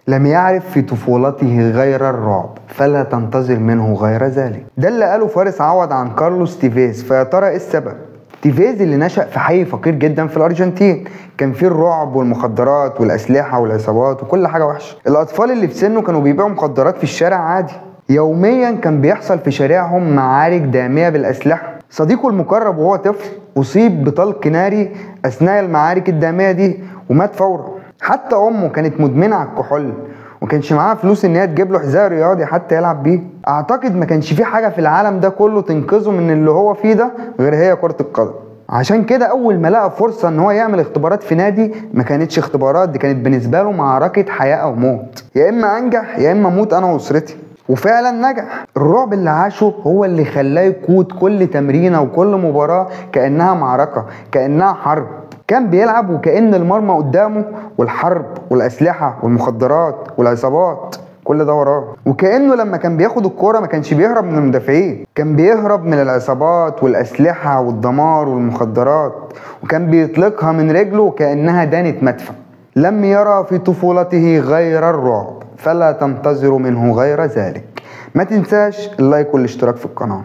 لم يعرف في طفولته غير الرعب، فلا تنتظر منه غير ذلك. ده اللي قاله فارس عوض عن كارلوس تيفيز. فيا ترى ايه السبب؟ تيفيز اللي نشأ في حي فقير جدا في الأرجنتين، كان فيه الرعب والمخدرات والأسلحة والعصابات وكل حاجة وحشة. الأطفال اللي في سنة كانوا بيبيعوا مخدرات في الشارع عادي، يوميا كان بيحصل في شارعهم معارك دامية بالأسلحة. صديقه المقرب وهو طفل أصيب بطلق ناري أثناء المعارك الدامية دي ومات فورا. حتى أمه كانت مدمنة على الكحول وكانش معاها فلوس ان هي تجيب له حذاء رياضي حتى يلعب بيه. اعتقد ما كانش في حاجة في العالم ده كله تنقذه من اللي هو فيه ده غير هي كره القدم. عشان كده اول ما لقى فرصة ان هو يعمل اختبارات في نادي، ما كانتش اختبارات، دي كانت بالنسبة له معركة حياة او موت، يا اما انجح يا اما اموت انا واسرتي. وفعلا نجح. الرعب اللي عاشه هو اللي خلاه يقود كل تمرينه وكل مباراة كانها معركة، كانها حرب. كان بيلعب وكأن المرمى قدامه، والحرب والأسلحة والمخدرات والعصابات كل ده وراه. وكأنه لما كان بياخد الكورة ما كانش بيهرب من المدافعين، كان بيهرب من العصابات والأسلحة والدمار والمخدرات، وكان بيطلقها من رجله كأنها دانة مدفع. لم يرى في طفولته غير الرعب، فلا تنتظر منه غير ذلك. ما تنساش اللايك والاشتراك في القناة.